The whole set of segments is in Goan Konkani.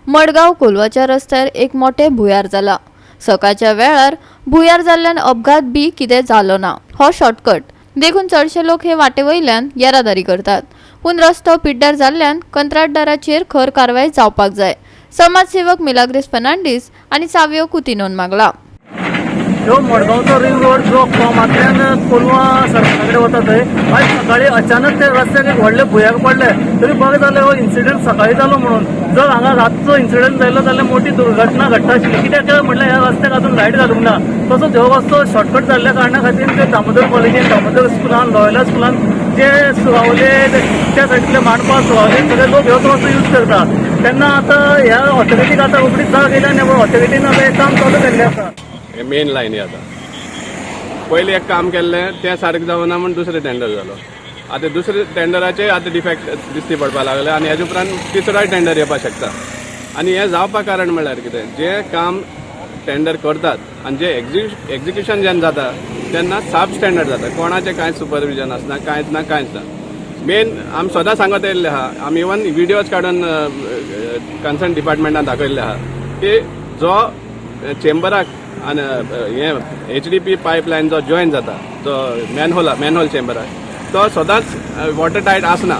मडगांव कोलवाच्या रस्त्यार एक मोठें भुंयार जाला. सकाळच्या वेळार भुंयार जाल्ल्यान अपघात बी कितें जालो ना. हो शॉर्टकट देखून चडशे लोक हे वाटे वयल्यान येरादारी करतात. पूण रस्तो पिड्ड्यार जाल्ल्यान कंत्राटदाराचेर खर कारवाय जावपाक जाय, समाजसेवक मिलाग्रीस फर्नांडीस आनी सावियो कुतिनोन मागला. ह्यो मडगांवचो रिंग रोड जो कोमांतल्यान कोलवा सर्कला कडेन वता, थंय आयज सकाळी अचानक ते रस्त्याक एक व्हडलें भुंयार पडलें. तरी बरें जालें हो इन्सिडंट सकाळी जालो म्हणून. जर हांगा रातचो इन्सिडंट जालो जाल्यार मोठी दुर्घटना घडटा आशिल्ली. कित्याक काय म्हटल्यार ह्या रस्त्याक अजून लायट घालूंक ना. तसोच हो रस्तो शॉर्टकट जाल्ल्या कारणा खातीर ते दामोदर कॉलेजीन, दामोदर स्कुलान, लॉयला स्कुलान जे सुगावले, त्या सायडीतले मांडपा, सुगावले सगळे लोक ह्योच रस्तो यूज करता. तेन्ना आतां ह्या ऑथॉरिटीक आतां रोखडीच जाग येयल्या आनी ऑथॉरिटीन आतां हें काम चालू केल्लें आसा. हे मेन लायनी आतां पयलीं एक काम केल्लें, तें सारकें जावना म्हूण दुसरें टेंडर जालो. आतां दुसरे टेंडराचे आतां डिफेक्ट दिश्टी पडपाक लागले आनी हेजे उपरांत तिसरोय टेंडर येवपाक शकता. आनी हें जावपाक कारण म्हणल्यार कितें, जें काम टेंडर करतात आनी जें एक्जिक्युशन जेन्ना जाता तेन्ना सब स्टँडर्ड जाता. कोणाचें कांयच सुपरविजन आसना, कांयच ना, कांयच ना. मेन आमी सदां सांगत येयल्ले आहा, आमी इवन विडियोज काडून कन्सर्न डिपार्टमेंटान दाखयल्ले आहा की जो चेंबराक आनी हें एचडीपी पायपलायन जो जॉयन जाता, जो मॅनहोल चेंबराक, तो सदांच वॉटर टायट आसना.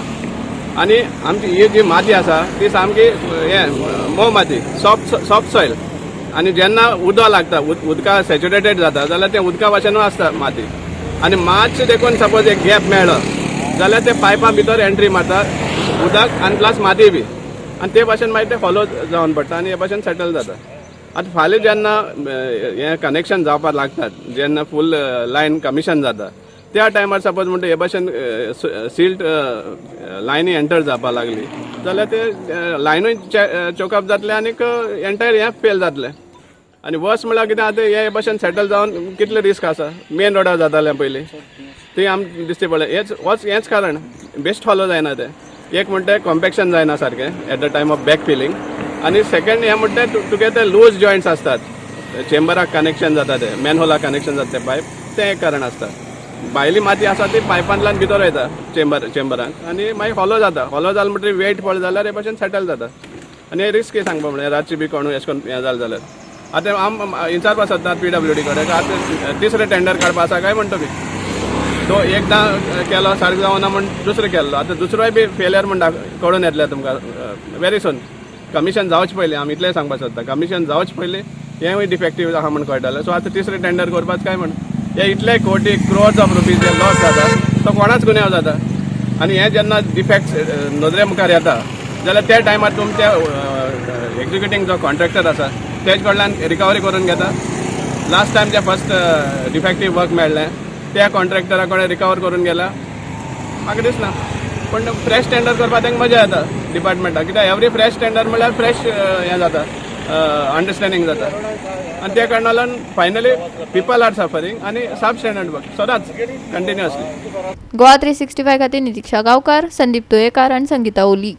आनी आमची ही जी माती आसा ती सामकी हें मोव माती, सॉफ्ट सॉफ्ट सॉयल. आनी जेन्ना उदक लागता, उदका सॅच्युरेटेड जाता जाल्यार तें उदका भाशेनूय आसता माती. आनी मातशें देखून सपोज एक गॅप मेळ्ळो जाल्यार ते पायपां भितर एंट्री मारता उदक आनी प्लस माती बी, आनी ते भाशेन मागीर ते फॉलो जावन पडटा आनी हे भाशेन सेटल जाता. आतां फाल्यां जेन्ना हें कनेक्शन जावपाक लागतात, जेन्ना फूल लायन कमिशन जाता, त्या टायमार सपोज म्हणटा हे भाशेन सिल्ट लायनी एंटर जावपाक लागली जाल्यार ते लायनूय चोकअप जातले आनीक एंटायर हें फेल जातलें. आनी वर्स म्हळ्यार कितें, आतां हे भाशेन सेटल जावन कितले रिस्क आसा. मेन रोडार जातालें पयलीं, थंय आमकां दिश्टी पडलें. हेच होच हेंच कारण बेस्ट फॉलो जायना तें. एक म्हणटा कॉम्पॅक्शन जायना सारकें at the time of back filling आनी सेकंड हें म्हणटा तुगे ते लूज जॉयंट्स आसतात, चेंबराक कनेक्शन जाता, ते मॅनहोलाक कनेक्शन जाता ते पायप, तें एक कारण आसता. भायली माती आसा ती पायपांतल्यान भितर वयता चेंबरान आनी मागीर हॉलो जाता. हॉलो जालें म्हणटकीर वेट पडलो जाल्यार हे भाशेन सेटल जाता. आनी हे रिस्की सांगपा म्हळ्यार रातची बी कोणूय अशें करून हें जालें जाल्यार. आतां आम विचारपा सोदतात पीडब्ल्यूडी कडेन, आतां तिसरें टेंडर काडपा आसा काय म्हणटा बी. तो एकदां केलो, सारको जावना म्हूण दुसरो केल्लो, आतां दुसरोय बी फेलियर म्हूण कळून येतलें तुमकां वेरी सून. कमिशन जावचें पयलीं आमी इतलें सांगपाक सोदता, कमिशन जावचें पयलीं हेंवूय डिफेक्टीव आहा म्हूण कळटालें. सो आतां तिसरें टेंडर करपाच काय म्हण हे इतले कोटी, crores of rupees J loss जाता तो कोणाच गुन्यांव जाता. आनी हें जेन्ना डिफेक्ट नदरे मुखार येता जाल्यार त्या टायमार तुमच्या एक्झिक्युटींग जो कॉन्ट्रॅक्टर आसा तेज कडल्यान रिकवरी करून घेता. लास्ट टायम जे फर्स्ट डिफेक्टीव वर्क मेळ्ळें त्या कॉन्ट्रॅक्टरा कडेन रिकवर करून गेला म्हाका दिसना. पूण फ्रेश टेंडर करपाक तांकां मजा येता डिपार्टमेंटाक, कित्याक एवरी फ्रेश टेंडर म्हणल्यार फ्रेश हें जाता, अंडरस्टँडींग जाता. आनी त्या कारणान फायनली पिपल are suffering आनी सब स्टँडर्ड वर्क सदांच कंटिन्युअसली. गोवा 365 खातीर नितिक्षा गांवकार, संदीप तुयेकार आनी संगीता ओली.